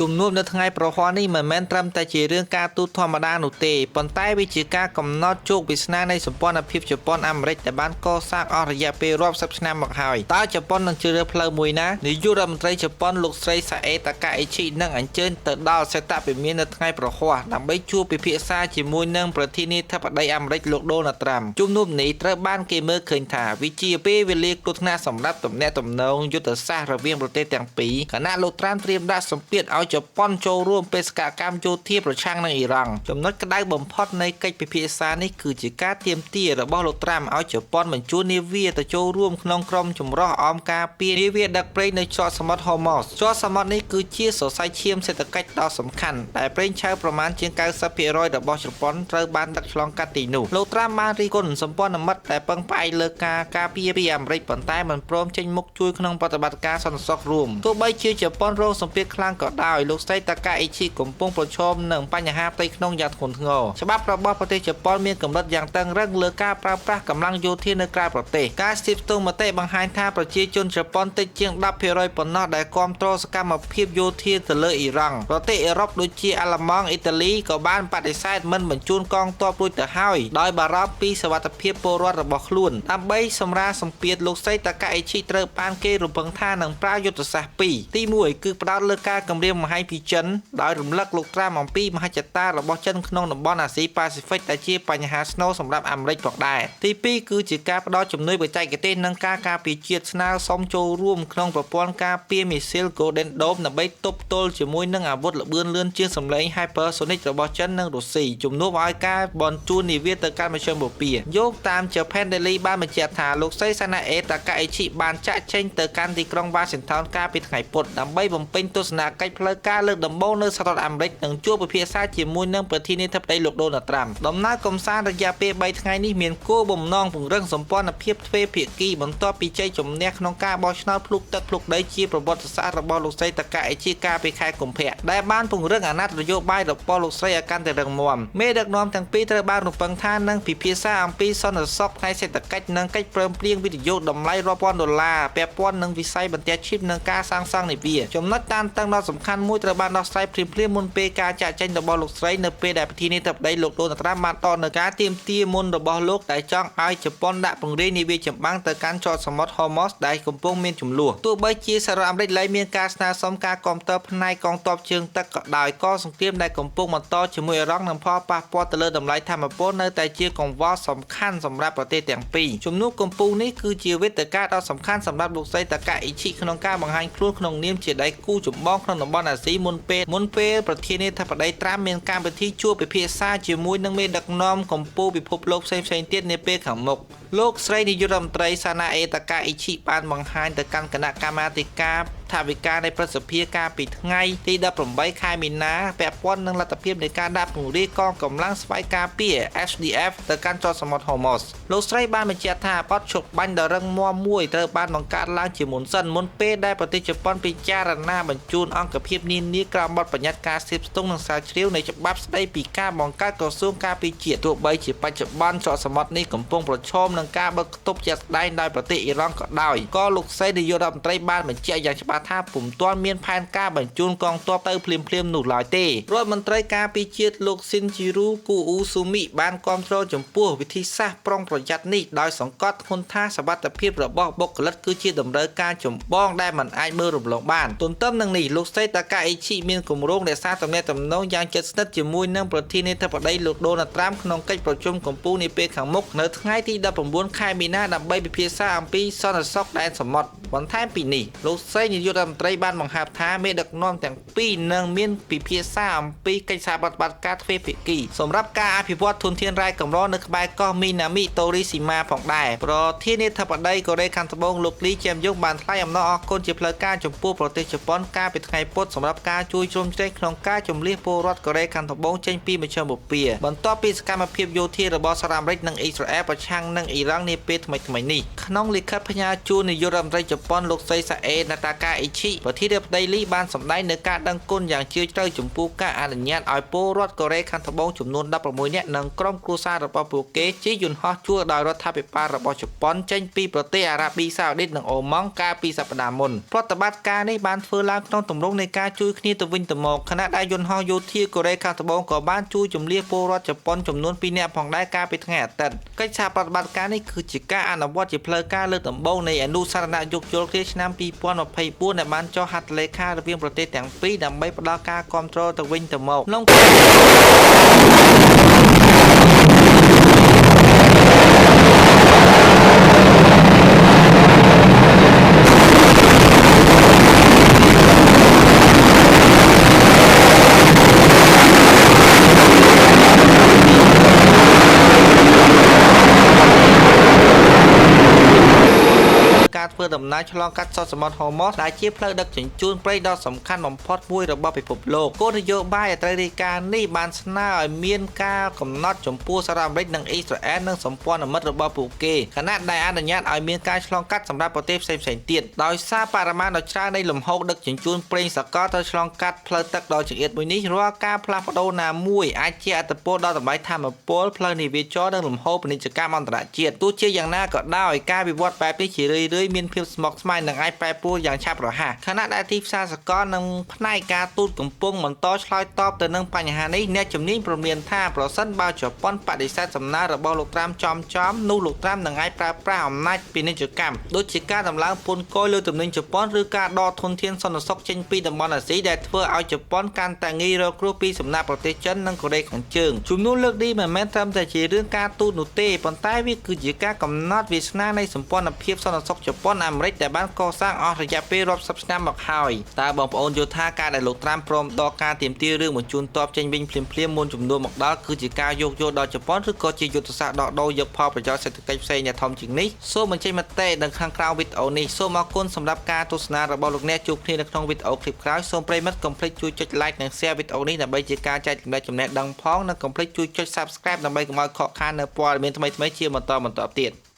ជំនួបនៅថ្ងៃព្រហស្បតិ៍នេះមិនមែនត្រឹមតែជារឿងការទូតធម្មតានោះទេប៉ុន្តែវាជាការកំណត់ជោគវាសនានៃសម្ព័ន្ធភាពជប៉ុនអាមេរិកដែលបានកសាងអស់រយៈពេលរាប់សិបឆ្នាំមកហើយតើជប៉ុននឹងជ្រើសរើសផ្លូវមួយណានាយករដ្ឋមន្ត្រីជប៉ុនលោកស្រីសាអេតាកាអេឈិនឹងអញ្ជើញទៅដល់សេតវិមាននៅថ្ងៃព្រហស្បតិ៍ដើម្បីជួបពិភាក្សាជាមួយនឹងប្រធានាធិបតីអាមេរិកលោកដូណាល់ត្រាំជំនួបនេះត្រូវបានគេមើលឃើញថាវាជាពេលវេលាគ្រោះថ្នាក់សម្រាប់ទំនាក់ទំនងយុទ្ធសាស្ត្ររវាងប្រទេសទាំងពីរខណៈលោកត្រាំត្រៀមដាក់សម្ពាធឲ្យជប៉ុនចូលរួមបេសកកម្មយោធាប្រឆាំងនឹងអ៊ីរ៉ង់ចំណុចក្តៅបំផុតនៃកិច្ចពិភាក្សានេះគឺជាការទាមទាររបស់លោកត្រាំឲ្យជប៉ុនបញ្ជូននាវាទៅចូលរួមក្នុងក្រុមចម្រុះអមការពារនាវាដឹកប្រេងនៅច្រកសមុទ្រហូម៉ូសច្រកសមុទ្រនេះគឺជាសរសៃឈាមសេដ្ឋកិច្ចដ៏សំខាន់ដែលប្រេងឆៅប្រមាណជាង90%របស់ជប៉ុនត្រូវបានដឹកឆ្លងកាត់ទីនោះលោកត្រាំបានរិះគន់សម្ព័ន្ធមិត្តដែលពឹងផ្អែកលើការការពារពីអាមេរិកប៉ុន្តែមិនព្រមចេញមុខជួយក្នុងប្រតិបត្តិការសន្តិសុខរួមទោះបីជាជប៉ុនរងសម្ពាធខ្លាំងក៏ដោយលោកស្រីតាកាអ៊ីឈិកំពុងប្រឈមនឹងបញ្ហាផ្ទៃក្នុងយ៉ាងធ្ងន់ធ្ងរច្បាប់របស់ប្រទេសជប៉ុនមានកម្រិតយ៉ាងតឹងរឹងលើការប្រើប្រាស់កម្លាំងយោធានៅក្រៅប្រទេសការស្ទាបស្ទង់មតិបង្ហាញថាប្រជាជនជប៉ុនតិចជាង10%ប៉ុណ្ណោះដែលគាំទ្រសកម្មភាពយោធាទៅលើអ៊ីរ៉ង់ប្រទេសអឺរ៉ុបដូចជាអាល្លឺម៉ង់អ៊ីតាលីក៏បានបដិសេធមិនបញ្ជូនកងទ័ពរួចទៅហើយដោយបារម្ភពីសុវត្ថិភាពពលរដ្ឋរបស់ខ្លួនដើម្បីសម្រាលសម្ពាធលោកស្រីតាកាអ៊ីឈិត្រូវបានគេរំពឹងថានឹងប្រើយុទ្ធសាស្ត្រពីរទី1គឺផ្ដោតលើការគំរាមកំហែងពីចិនដោយរំលឹកលោកត្រាំអំពីមហិច្ឆតារបស់ចិនក្នុងតំបន់អាស៊ីប៉ាស៊ីហ្វិកដែលជាបញ្ហាស្នូលសម្រាប់អាមេរិកផងដែរទី2គឺជាការផ្ដល់ជំនួយបច្ចេកទេសនិងការការពារជាតិស្នើសុំចូលរួមក្នុងប្រព័ន្ធការពារមីស៊ីល Golden Dome ដើម្បីទប់ទល់ជាមួយនឹងអាវុធល្បឿនលឿនជាងសម្លេង Hypersonic របស់ចិននិងរុស្ស៊ីជំនួសឲ្យការបញ្ជូននាវាទៅកាន់មជ្ឈមបូព៌ាយោងតាម Japan Daily បានបញ្ជាក់ថាលោកស្រីសាណាអេតាកាអេឈិបានចាក់ចេញទៅកាន់ទីក្រុង Washington កាលពីថ្ងៃពុធដើម្បីបំពេញទស្សនកិច្ចផ្លូវការលើកដំបូងនៅសហរដ្ឋអាមេរិកនិងជួបពិភាក្សាជាមួយនឹងប្រធានាធិបតីលោកដូណាល់ត្រាំដំណើរកម្សាន្តរយៈពេល3ថ្ងៃនេះមានគោលបំណងពង្រឹងសម្ព័ន្ធភាពទ្វេភាគីបន្ទាប់ពីជ័យជំនះក្នុងការបោះឆ្នោតភ្លុកទឹកភ្លុកដីជាប្រវត្តិសាស្ត្ររបស់លោកស្រីតាកាអេឈិកាលពីខែកុម្ភៈដែលបានពង្រឹងអាណត្តិនយោបាយរបស់លោកស្រីឲ្យកាន់តែរឹងមាំមេដឹកនាំទាំងពីរត្រូវបានរំពឹងថានឹងពិភាក្សាអំពីសន្តិសុខផ្នែកសេដ្ឋកិច្ចនិងកិច្ចព្រមព្រៀងវិនិយោគតម្លៃរាប់ពាន់ដុល្លារពាក់ព័ន្ធនឹងវិស័យបន្ទះឈីបនិងការសាងសង់នាវាចំណុចតានតឹងដ៏សំខាន់មួយត្រូវបានដោះស្រាយភ្លាមៗមុនពេលការចាកចេញរបស់លោកស្រីនៅពេលដែលប្រធានាធិបតីលោកដូណាល់ត្រាំបានតនៅការទាមទារមុនរបស់លោកដែលចង់ឲ្យជប៉ុនដាក់ពង្រាយនាវាចម្បាំងទៅកាន់ច្រកសមុទ្រហូម៉ូសដែលកំពុងមានជម្លោះទោះបីជាសហរដ្ឋអាមេរិកលែងមានការស្នើសុំការគាំទ្រផ្នែកកងទ័ពជើងទឹកក៏ដោយក៏សង្គ្រាមដែលកំពុងបន្តជាមួយអ៊ីរ៉ង់និងផលប៉ះពាល់ទៅលើតម្លៃថាមពលនៅតែជាកង្វល់សំខាន់សម្រាប់ប្រទេសទាំងពីរជំនួបកំពូលនេះគឺជាវេទិកាដ៏សំខាន់សម្រាប់លោកស្រីតាកាអ៊ីឈិក្នុងការបង្ហាញខ្លួនក្នុងនាមជាដៃគូចម្បងក្នុងតំបន់អាស៊ីមុនពេលមុនពេលប្រធានាធិបតីត្រាំមានកម្មវិធីជួបពិភាក្សាជាមួយនឹងមេដឹកនាំកម្ពុជាពិភពលោកផ្សេងៗទៀតនាពេលខាងមុខលោកស្រីនាយករដ្ឋមន្ត្រីសាណាអេតាកាអ៊ីឈិបានបង្ហាញទៅកាន់គណៈកម្មាធិការថវិកានៃប្រសិទ្ធភាពកាលពីថ្ងៃទី18ខែមីនាពាក់ព័ន្ធនឹងលទ្ធភាពនៃការដាក់ពង្រាយកងកម្លាំងស្វ័យការពារ SDF ទៅកាន់ច្រកសមុទ្រហូម៉ូសលោកស្រីបានបញ្ជាក់ថាបទឈប់បាញ់ដ៏រឹងមាំមួយត្រូវបានបង្កើតឡើងជាមុនសិនមុនពេលដែលប្រទេសជប៉ុនពិចារណាបញ្ជូនអង្គភាពនានាក្រោមបទបញ្ញត្តិការស៊ើបស្ទង់និងស្រាវជ្រាវនៃច្បាប់ស្តីពីការបង្កើតក្រសួងការពារជាតិទោះបីជាបច្ចុប្បន្នច្រកសមុទ្រនេះកំពុងប្រឈមនឹងការបិទខ្ទប់ជាក់ស្ដែងដោយប្រទេសអ៊ីរ៉ង់ក៏ដោយក៏លោកស្រីនាយករដ្ឋមន្ត្រីបានបញ្ជាក់យ៉ាងច្បាស់ថាពុំទាន់មានផែនការបញ្ជូនកងទ័ពទៅភ្លាមៗនោះឡើយទេរដ្ឋមន្ត្រីការពារជាតិលោកស៊ីនជីរូគូអ៊ូស៊ូមីបានគាំទ្រចំពោះវិធីសាស្ត្រប្រុងប្រយ័ត្ននេះដោយសង្កត់ធ្ងន់ថាសុវត្ថិភាពរបស់បុគ្គលិកគឺជាតម្រូវការចម្បងដែលមិនអាចមើលរំលងបានទន្ទឹមនឹងនេះលោកស្រីតាកាអ៊ីឈិមានគម្រោងរក្សាទំនាក់ទំនងយ៉ាងជិតស្និទ្ធជាមួយនឹងប្រធានាធិបតីលោកដូណាល់ត្រាំក្នុងកិច្ចប្រជុំកំពូលនាពេលខាងមុខនៅថ្ងៃទី19ខែមីនាដើម្បីពិភាក្សាអំពីសន្តិសុខដែនសមុទ្របន្ថែមពីនេះលោកស្រីនាយករដ្ឋមន្ត្រីបានបង្ហើបថាមេដឹកនាំទាំងពីរនឹងមានពិភាក្សាអំពីកិច្ចសហប្រតិបត្តិការទ្វេភាគីសម្រាប់ការអភិវឌ្ឍធនធានរ៉ែកម្រនៅក្បែរកោះមីណាមីតូរីស៊ីម៉ាផងដែរប្រធានាធិបតីកូរ៉េខាងត្បូងលោកលីជែមយុងបានថ្លែងអំណរអគុណជាផ្លូវការចំពោះប្រទេសជប៉ុនកាលពីថ្ងៃពុធសម្រាប់ការជួយជ្រោមជ្រែងក្នុងការជម្លៀសពលរដ្ឋកូរ៉េខាងត្បូងចេញពីមជ្ឈមបូព៌ាបន្ទាប់ពីសកម្មភាពយោធារបស់សហរដ្ឋអាមេរិកនិងអ៊ីស្រាអែលប្រឆាំងនឹងអ៊ីរ៉ង់នាពេលថ្មីៗនេះក្នុងលិខិតផ្ញើជូននាយករដ្ឋមន្ត្រីជ ប៉ុនលោកស្រីសាអេណាតាកាអ៊ីឈីប្រធានាធិបតីលីបានសម្ដែងនូវការដឹងគុណយ៉ាងជ្រាលជ្រៅចំពោះការអនុញ្ញាតឲ្យពលរដ្ឋកូរ៉េខាងត្បូងចំនួន16នាក់និងក្រុមគ្រួសាររបស់ពួកគេជិះយន្តហោះជួលដោយរដ្ឋាភិបាលរបស់ជប៉ុនចេញពីប្រទេសអារ៉ាប៊ីសាអូឌីតនិងអូម៉ង់កាលពីសប្តាហ៍មុនប្រតិបត្តិការនេះបានធ្វើឡើងក្នុងទម្រង់នៃការជួយគ្នាទៅវិញទៅមកខណៈដែលយន្តហោះយោធាកូរ៉េខាងត្បូងក៏បានជួយជម្លៀសពលរដ្ឋជប៉ុនចំនួន2នាក់ផងដែរកាលពីថ្ងៃអាទិត្យកិច្ចសហប្រតិបត្តិការនេះគឺជាការអនុវត្តជាផ្លូវការលើកដំបូងនៃអនុស្សរណៈយោគយល់គ្នាឆ្នាំ2024ដែលបានចុះហត្ថលេខារវាងប្រទេសទាំងពីរដើម្បីផ្ដល់ការគាំទ្រទៅវិញទៅមកក្នុងការធ្វើដំណើរឆ្លងកាត់សមុទ្រហូម៉ូសដែលជាផ្លូវដឹកជញ្ជូនប្រេងដ៏សំខាន់បំផុតមួយរបស់ពិភពលោកគោលនយោបាយអត្រីរាយការណ៍នេះបានស្នើឲ្យមានការកំណត់ចំពោះសហរដ្ឋអាមេរិកនិងអ៊ីស្រាអែលនិងសម្ព័ន្ធមិត្តរបស់ពួកគេខណៈដែលអនុញ្ញាតឲ្យមានការឆ្លងកាត់សម្រាប់ប្រទេសផ្សេងៗទៀតដោយសារបរិមាណដ៏ច្រើននៃលំហូរដឹកជញ្ជូនប្រេងសកលត្រូវឆ្លងកាត់ផ្លូវទឹកដ៏ចង្អៀតមួយនេះរាល់ការផ្លាស់ប្ដូរណាមួយអាចជះឥទ្ធិពលដល់តម្លៃថាមពលផ្លូវនាវាចរណ៍និងលំហូរពាណិជ្ជកម្មអន្តរជាតិទោះជាយ៉ាងណាក៏ដោយការវិវត្តបែបនេះជារឿយៗមានភាពស្មុគស្មាញនិងអាចប្រែប្រួលយ៉ាងឆាប់រហ័សខណៈដែលទីផ្សារសកលនិងផ្នែកការទូតកំពុងបន្តឆ្លើយតបទៅនឹងបញ្ហានេះអ្នកជំនាញព្រមានថាប្រសិនបើជប៉ុនបដិសេធសំណើរបស់លោកត្រាំចំចំនោះលោកត្រាំនឹងអាចប្រើប្រាស់អំណាចពាណិជ្ជកម្មដូចជាការដំឡើងពន្ធគយលើទំនិញជប៉ុនឬការដកធនធានសន្តិសុខចេញពីតំបន់អាស៊ីដែលធ្វើឲ្យជប៉ុនកាន់តែងាយរងគ្រោះពីសំណាក់ប្រទេសចិននិងកូរ៉េខាងជើងជំនួសលើកនេះមិនមែនត្រឹមតែជារឿងការទូតនោះទេប៉ុន្តែវាគឺជាការកំណត់វាសនានៃសម្ព័ន្ធភាពសន្តិសុខជប៉ុនអាមេរិកដែលបានកសាងអស់រយៈពេលរាប់សិបឆ្នាំមកហើយតើបងប្អូនយល់ថាការដែលលោកត្រាំព្រមដកការទាមទាររឿងបញ្ជូនទ័ពចេញវិញភ្លាមៗមុនជំនួសមកដល់គឺជាការយោគយល់ដល់ជប៉ុនឬក៏ជាយុទ្ធសាស្ត្រដោះដូរយកផលប្រយោជន៍សេដ្ឋកិច្ចផ្សេងដែលធំជាងនេះសូមបញ្ចេញមតិនៅខាងក្រោមវីដេអូនេះសូមអរគុណសម្រាប់ការទស្សនារបស់លោកអ្នកជួបគ្នានៅក្នុងវីដេអូឃ្លីបក្រោយសូមប្រិយមិត្តកុំភ្លេចជួយចុច Like និង Share វីដេអូនេះដើម្បីជាការចែករំលែកចំណេះដឹងផងនិងកុំភ្លេចជួយចុច Subscribe ដើម្បីកុំឲ្យខកខាននៅព័ត៌មានថ្មីៗជាបន្តបន្ទាប់ទៀត។